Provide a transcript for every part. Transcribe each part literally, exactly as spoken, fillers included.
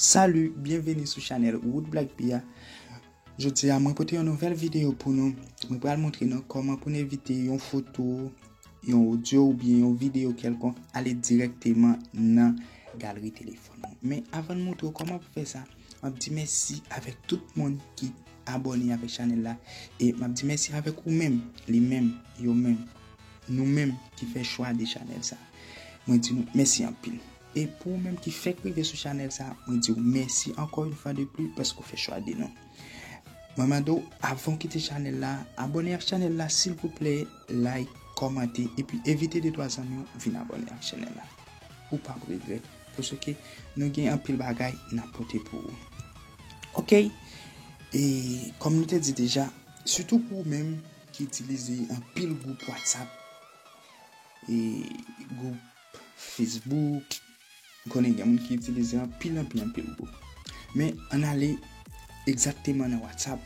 Salut, byenveni sou chanèl Wood Black P a. Jodi a, mwen pote yon nouvèl videyo pou nou. Mwen pral montre nou kòman pou n evite yon foto, yon odyo oubyen yon videyo kèlkonk ale dirèkteman nan galri telefòn ou. Men avan n montre w kòman pou fè sa, m ap di mèsi avèk tout moun ki abòne avèk chanèl la. E m ap di mèsi avèk ou menm, li menm, yo menm, nou menm ki fè chwa de chanèl sa. Mwen di nou mèsi anpil. E pou ou menm ki fèk rive sou chanèl sa, mwen di w mèsi ankò yon fwa de pli paske w fè chwa de nou. Mwen mande w, avan w kite chanèl la, abòne ak chanèl la silvouplè, like, kòmante, epi envite de twa zanmi w vin abòne ak chanèl la. Ou p ap regrèt, paske nou gen anpil bagay n ap pote pou ou. Oke, e kòm nou te di deja, sitou pou ou menm ki itilize anpil gwoup WhatsApp, e gwoup Facebook, m konnen gen moun ki itilize anpil, anpil, anpil gwoup. Men ann ale egzakteman nan WhatsApp.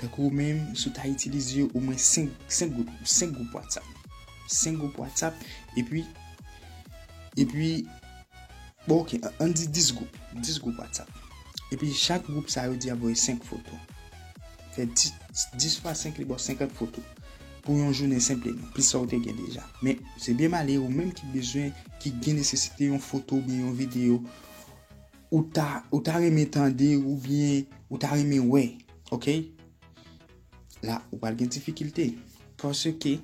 Tankou ou menm, si w ta itilize omwen senk, senk gwoup, senk gwoup WhatsApp. Senk gwoup WhatsApp, epi, epi, bon, oke, ann di dis gwoup, dis gwoup WhatsApp. Epi chak gwoup sa yo di ap voye senk foto. Fè dis, dis fwa senk li ba w senkant foto. Pou yon jounen senpleman, plis sa w te gen deja. Men, se byen male, ou menm ki bezwen, ki gen nesesite yon foto oubyen yon videyo, ou ta, ou ta renmen tande oubyen ou ta renmen wè, oke? La, ou pral gen difikilte. Paske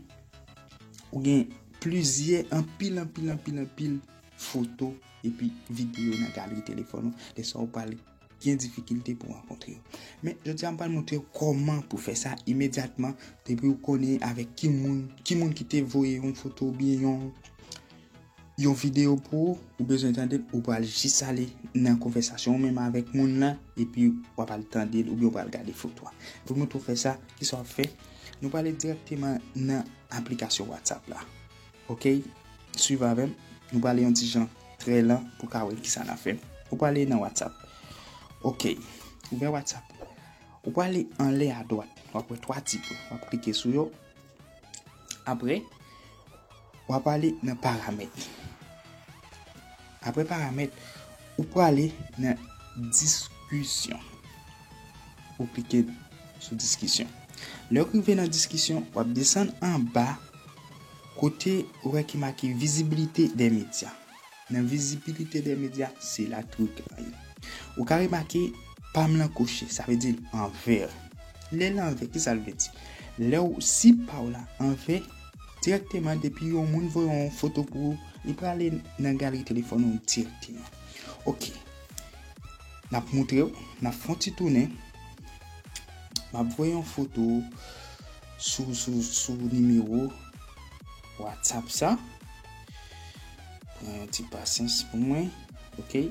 ou gen plizyè, anpil, anpil, anpil, anpil foto epi videyo nan galri telefòn ou. Lè sa w pral gen difikilte pou rankontre yo. Men, jodi a, m pral montre w kòman pou fè sa imedyatman, depi w konnen avèk ki moun, ki moun ki te voye yon foto oubyen yon, yon videyo pou ou, ou bezwen tande l, ou pral jis ale nan konvèsasyon ou menm avèk moun nan, epi w ap al tande l oubyen w pral gade foto a. Pou montre w fè sa, kisa w ap fè? Nou prale dirèkteman nan aplikasyon WhatsApp la. Oke? Swiv avè m. Nou prale yon ti jan trè lan pou ka wè kisa n ap fè. Ou prale nan WhatsApp. Oke. Ouvè WhatsApp. Ou prale anlè adwat. W ap wè twa ti pwen. W ap klike sou yo. Apre, w ap ale nan paramèt. Apre paramèt, ou prale nan diskisyon. Ou klike sou diskisyon. Lè w rive nan diskisyon, w ap desann anba kote ou wè ki make vizibilite dè medya. Nan vizibilite dè medya, se la trik an ye. Ou ka remake pa m lan koche, sa vle di l an vè. Lè l an vè, kisa l vle di? Lè w, si pa w la an vè, dirèkteman, depi yon moun voye yon foto pou ou, li prale nan galri telefòn ou dirèkteman. Oke. N ap montre w, n ap fè yon ti tounen. M ap voye yon foto sou, sou, sou nimewo WhatsApp sa. Pran yon ti pasyans pou mwen. Oke.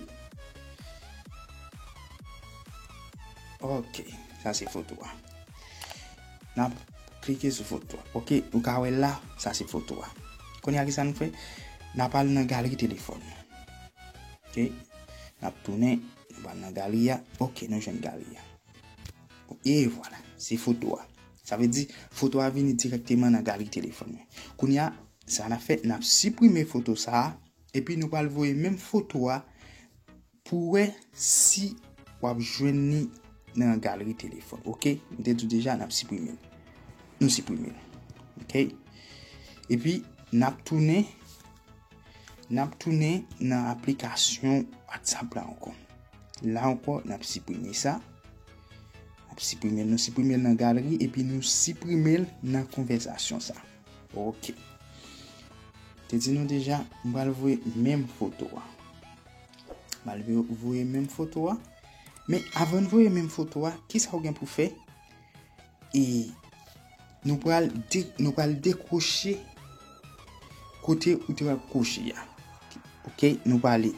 Oke. Sa se foto a. N ap klike sou foto a. Oke. Ou ka wè la, sa se foto a. Kounye a, kisa nou fè? N ap al nan galri telefòn. Oke. N ap tounen. Nou pral nan galri a. Oke, nou jwenn galri a. E vwala, se foto a. Sa vle di, foto a vini dirèkteman nan galri telefòn mwen. Kounye a, sa n ap fè, n ap siprime foto sa a, epi nou pral voye menm foto a pou wè si w ap jwenn li nan galri telefòn. Oke? M te di w deja, n ap siprime l. Nou siprime l. Oke? Epi, n ap tounen, n ap tounen nan aplikasyon WhatsApp la ankò. La ankò, n ap siprime sa. N ap siprime l, nou siprime l nan galri, epi nou siprime l nan konvèsasyon sa. Oke. Te di nou deja, m pral voye menm foto a. M pral voye, voye menm foto a. Men avan n voye menm foto a, kisa w gen pou fè? E nou pral de-, nou pral dekwoche kote ou te wè koche a. Oke, nou prale.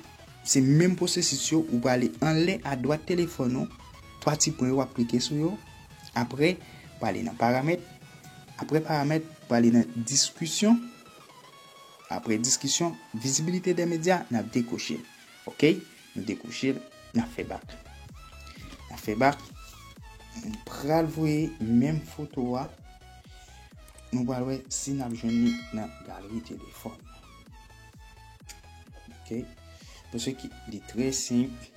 Se menm pwosesis yo, ou prale anlè adwat telefòn ou, twa ti pwen yo, w ap klike sou yo. Apre, prale nan paramèt. Apre paramèt, prale nan diskisyon. Apre diskisyon, vizibilite dè medya, n ap dekwoche l. Oke, nou dekwoche l, n ap fè bak. N ap fè bak. M pral voye menm foto a. Nou pral wè si n ap jwenn li nan galri telefòn. Oke. Paske li trè senp.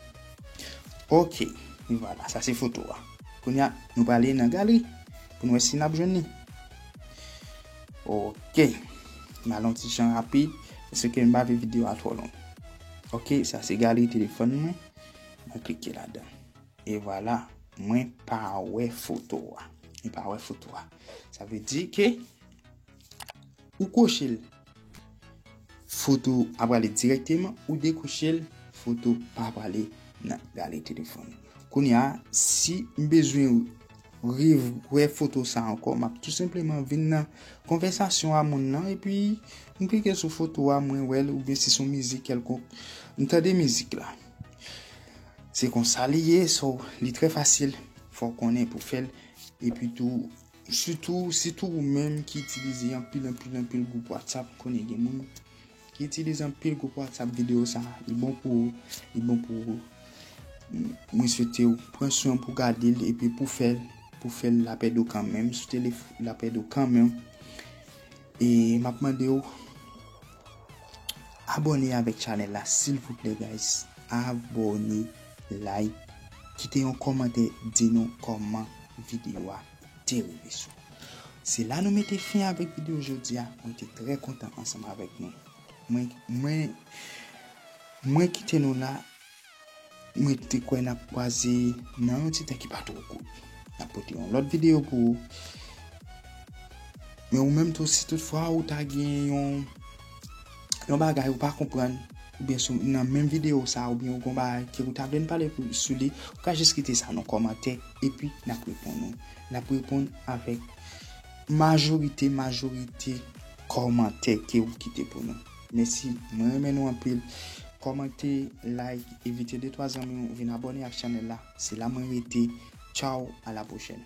Ok, e vwala, sa se foto a. Kounye a, nou prale nan galeri pou n wè si n ap jwenn li. Ok, m al yon ti jan rapid, paske m pa vle videyo a twò long. Ok, sa se galeri telefòn mwen. Mwen klike ladan. E vwala, mwen pa wè foto a. Mwen pa wè foto a. Sa vle di ke ou koche l, foto a prale dirèkteman, ou dekoche l, foto pa prale nan galeri telefòn. Kounye a, si m bezwen rewè foto sa ankò, m ap tou senpleman vin nan konvèsasyon a moun nan, epi m klike sou foto a, mwen wè l, oubyen si se yon mizik kèlkonk, m tande mizik la. Se konsa li ye, so, li trè fasil, fò w konnen pou fè l, epi tou, sitou, sitou ou menm ki itilize anpil, anpil, anpil gwoup WhatsApp, konnen gen moun ki itilize anpil gwoup WhatsApp, videyo sa, li bon pou ou, li bon pou ou. M-, mwen swete w pran swen pou gade l, epi pou fè l, pou fè l lapèd ou kanmenm, sou telefòn lapèd ou kanmenm. E m ap mande w abòne avèk chanèl la, silvouplè, guys. Abòne, like, kite yon kòmantè, di nou kòman videyo a te rive sou. Se la nou mete fen avèk videyo jodi a. Mwen te trè kontan ansanm avèk nou. Mwen, mwen, mwen kite nou la. Mwen te kwè n ap kwaze nan yon ti tan ki pa twò kout. N ap pote yon lòt videyo pou ou. Men ou menm tou, si toutfwa ou ta gen yon, yon bagay ou pa konprann, oubyen sou, nan menm videyo sa, oubyen ou gon bagay ke ou ta vle n pale pou, sou li, ou ka jis kite sa nan kòmantè, epi n ap reponn ou. N ap reponn avèk majorite, majorite kòmantè ke ou kite pou nou. Mèsi, mwen renmen nou anpil. Kòmante, like, envite de twa zanmi w vin abòne ak chanèl la. Se la mwen rete. Tchaw, a la pwochèn.